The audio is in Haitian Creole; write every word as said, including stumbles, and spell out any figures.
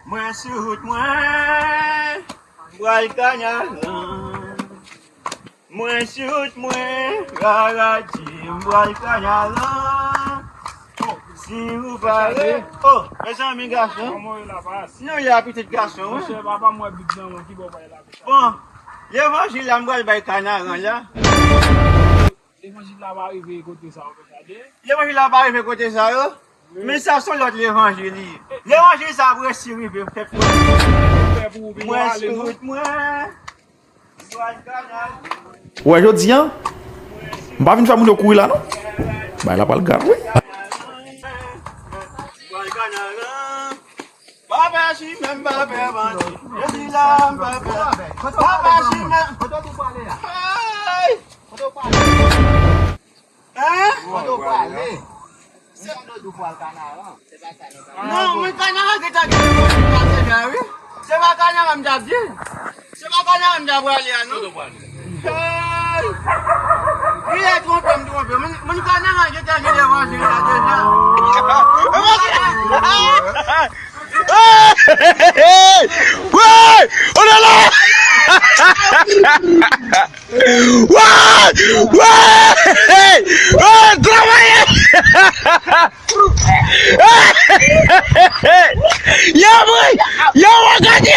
Mwen sou wout mwen, m pral Kanaran. Mwen sou wout mwen, Rara di m pral Kanaran. Si ou pare, oh, mezanmi gason. Kòman w ye la, pas? Nou la, pitit gason, wi. Monchè, papa m wè big nan mwen, ki bò w pale la konsa? Bon, levanjil la, m pral bay Kanaran la. Levanjil la pa rive kote sa yo konsa, de? Levanjil la pa rive kote sa yo? Wi. Men sa se yon lòt levanjil li ye. Levanjil sa ap resi rive, fè pou ou. Fè pou ou, mwen ale, sou non? Wout mwen. Ou wè jodi a, m pa vin fè moun yo kouri la, non. Bay la pral grav, wi. Papa si menm pa pè bandi. Jodi la m pa pè. Papa si menm. Kote w pale a? Ay! Kote w pale? Hein? Kote w pale? Se kote w pral Kanaran. Non, mwen Kanaran gentan gen levanjil la deja, wi. Se pa Kanaran m t ap di. Se pa Kanaran m t ap prale a, non. Hey! Wi, e twonpe m twonpe. Mwen, mwen Kanaran gentan gen levanjil la deja. Hey! Woy! Oh là là! Woy! Woy! Woy! Travay! Yo, boy! Yo, wakati!